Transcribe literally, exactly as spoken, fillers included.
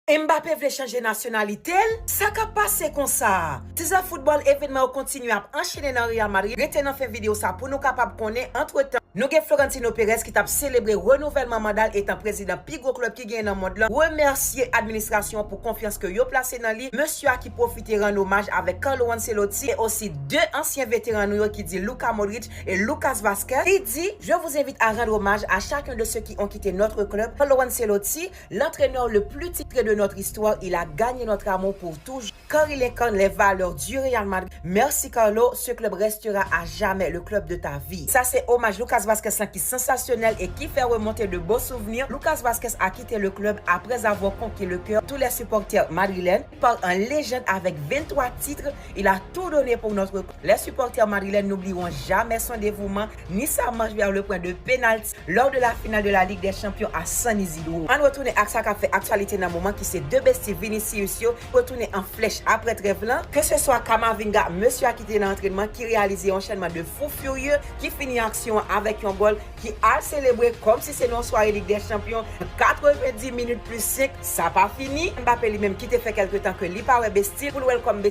Mbappé vle chanje nasyonalite l? Sa k ap pase konsa? Tizè foutbòl, evènman yo kontinye ap anchene nan Real Madrid. Rete nan fen videyo sa pou nou kapab konnen. Antretan, nou gen Florentino Perez ki t ap selebre renouvèlman manda l etan prezidan pi gwo klèb ki genyen nan mond lan, remèsye administrasyon an pou konfyans ke yo plase nan li. Mesye a ki pwofite rann omaj avèk Carlo Ancelotti e osi de ansyen veteran nou yo ki di Luka Modric et Lucas Vazquez. Li di, Je vous invite à rendre hommage à chacun de ceux qui ont quitté notre club. Carlo Ancelotti, l'entraîneur le plus titré de notre histoire, il a gagné notre amour pour toujours, car il incarne les valeurs du Real Madrid. Merci Carlo, ce club restera à jamais le club de ta vie. Sa se omaj Lucas Vazquez lan ki sansasyonèl e ki fè remonte de beaux souvenirs. Lucas Vazquez a quitté le club après avoir conquis le cœur de tous les supporters madrilènes. Par un légende avec vingt-trois titres, il a tout donné pour notre club. Les supporters madrilènes n'oublieront jamais son dévouement ni sa manch vers le point de pénalty lors de la finale de la Ligue des Champions à San Isidro. Ann retounen ak sa k ap fè aktyalite nan moman ki se de besti Vinicius yo retounen an flèch apre trèv lan. Ke se swa Camavinga, mesye a ki te nan antrènman, ki reyalize yon anchènman de fou firye, ki fini aksyon an avèk yon gòl, ki al selebre kòmsi se nan yon sware Ligue des Champions. Katrevendis minit plis senk, sa pa fini. Mbappé li menm ki te fè kèlke tan ke li pa wè besti l, pou l wè l kòm